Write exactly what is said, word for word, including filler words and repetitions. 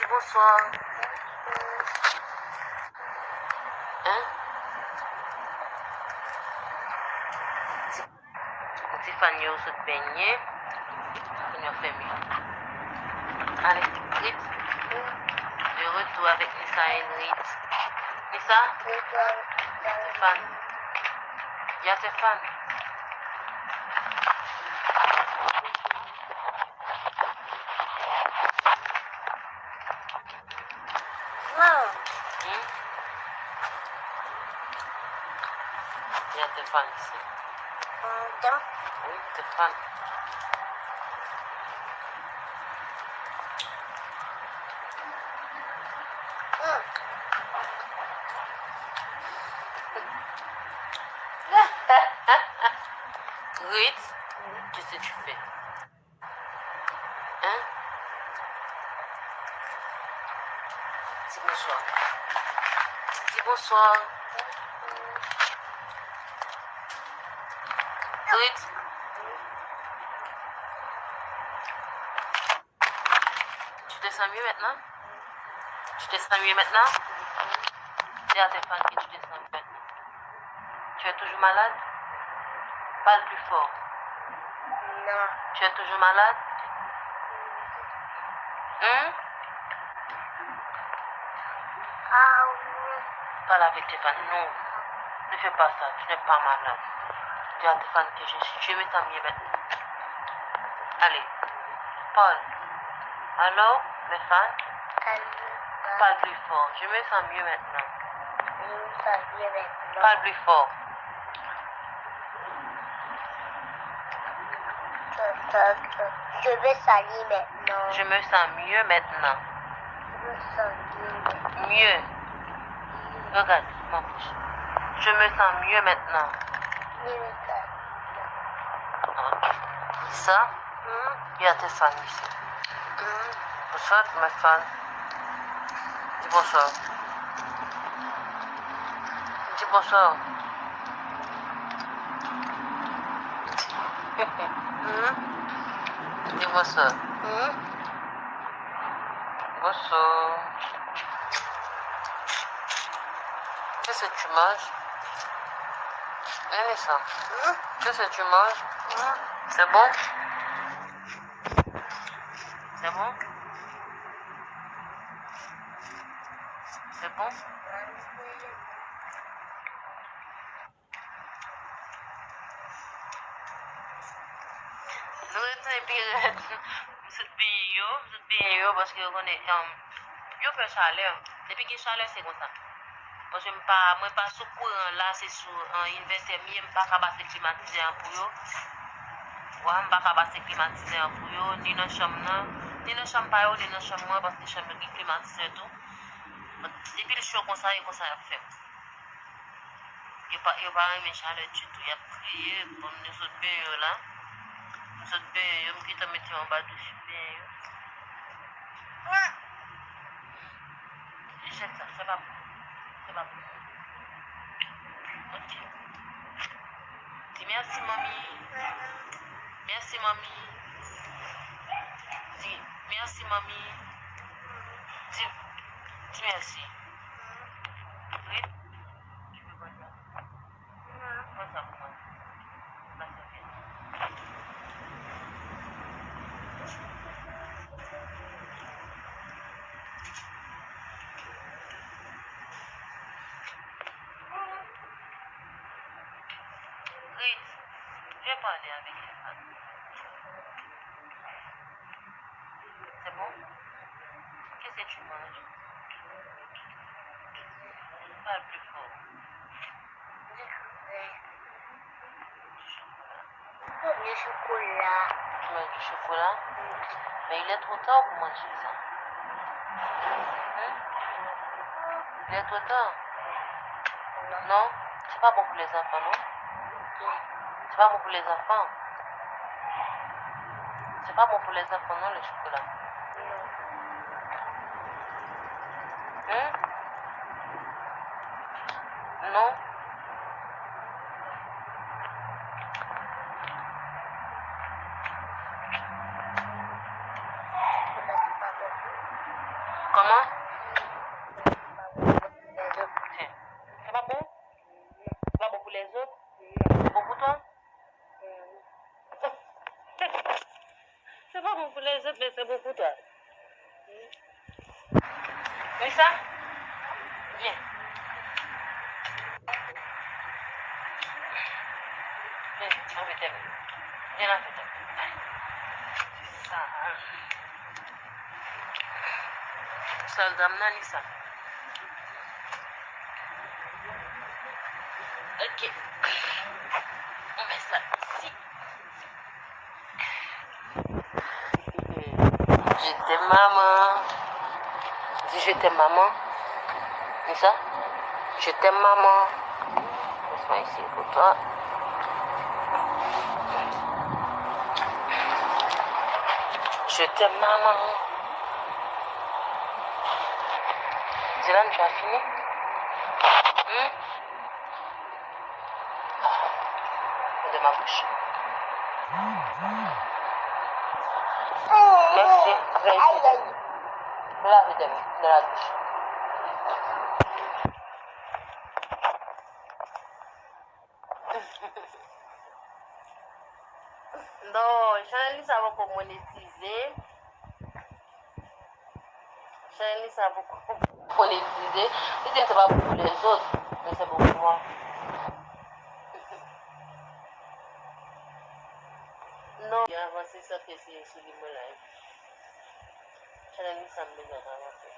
Bonswa. Hein? Ti, ti fan yo sot benyen. Fan yo fèmen. Allez, Ritz. De retour avec Nissa et Ritz. Nissa? Tes fans. Il y a tes fans. Hmm? Il y a tes fans ici. Wi, tes fans. Ritz, qu'est-ce que tu fais? Hein? Dis bonsoir. Dis bonsoir. Ritz. Tu te sens mieux maintenant? Tu te sens mieux maintenant? Dis à tes fans que tu te sens mieux maintenant. Tu es toujours malade? Parle plus fort. Non. Tu es toujours malade? Hein? Ah oui. Parle avec tes fans. Non. Ne fais pas ça. Tu n'es pas malade. Dis à tes fans que je, je me sens mieux maintenant. Allez. Parle. Allô, mes fans? Parle plus fort. Je me sens mieux maintenant. Je me sens mieux maintenant. Parle plus fort. Je me sens mieux maintenant. Je me sens mieux maintenant. Je me sens mieux maintenant. Mieux. Regarde, mon bouche. Je me sens mieux maintenant. Mieux maintenant. Ok. Sa, hmm? Il y a tes fans ici. Hmm. Bonsoir, mes fans. Dis bonsoir. Dis bonsoir. Hmm? Dis bonsoir. Hmm? Bonsoir. Qu'est-ce que tu manges? Vanessa, hmm? Qu'est-ce que tu manges? Hmm? C'est bon? C'est bon? C'est bon? Nou retounen pi rèd. M sot benyen yo, m sot benyen yo paske yo konnen, um, yo pè chalè. Depi gen chalè, se konsa. Paske m pa, mwen pa sou kouran la, se sou, uh, invètè m ye, m pa ka pase klimatizè an pou yo. Wa, m pa ka pase klimatizè an pou yo, ni nan chanm nan, ni nan chanm pa yo, ni nan chanm mwen, paske chanm yo gen klimatizè tou. Depi l cho konsa, e konsa y ap fè m. Yo pa, yo pa renmen chalè ditou. Y ap kriye. Bon, m sot benyen yo la. M sot benyen yo, m gentan mete yo anba douch, m benyen yo. Jèt sa, se pa pou mwen. Se pa pou mwen. Ok. Di mèsi, manmi. Mèsi, manmi. Di mèsi, manmi. Di, di mèsi. Wi. Pran sa pou mwen. Pase byen. Ritz, je parle avec Evan. C'est bon? Qu'est-ce que tu manges? Parle plus fort. Du chocolat. Chocolat. Tu manges du chocolat? Mais il est trop tard pour manger ça. Hein? Il est trop tard. Non? C'est pas bon pour les enfants, non? C'est pas bon pour les enfants. C'est pas bon pour les enfants, non, le chocolat. Hein? Non? Manman? Se pa bon? Se pa bon pou lèzòt? Se bon pou twa? Se pa bon pou lèzòt, men se bon pou twa. Wi, sa? Vyen. Vyen, vyen avèk mwen. Vyen avèk mwen. Sa. Sèl dam nan, li sa. Ok. Mwen sa isi. Je t'aime, maman. Di je t'aime, maman. Di sa. Je t'aime, maman. Laisse-moi ici pour toi. Je t'aime, maman. Dylan, tu as fini? Hmm? De ma bouche. Merci. Lave de, de la douche. Non, chanèl li sa poko monetize. Chanèl li sa poko monetize. Li di m se pa pou lèzòt, men se pou mwen. Non, li avanse san te siye sou li mwen live. Chanèl li sa m bezwen avanse.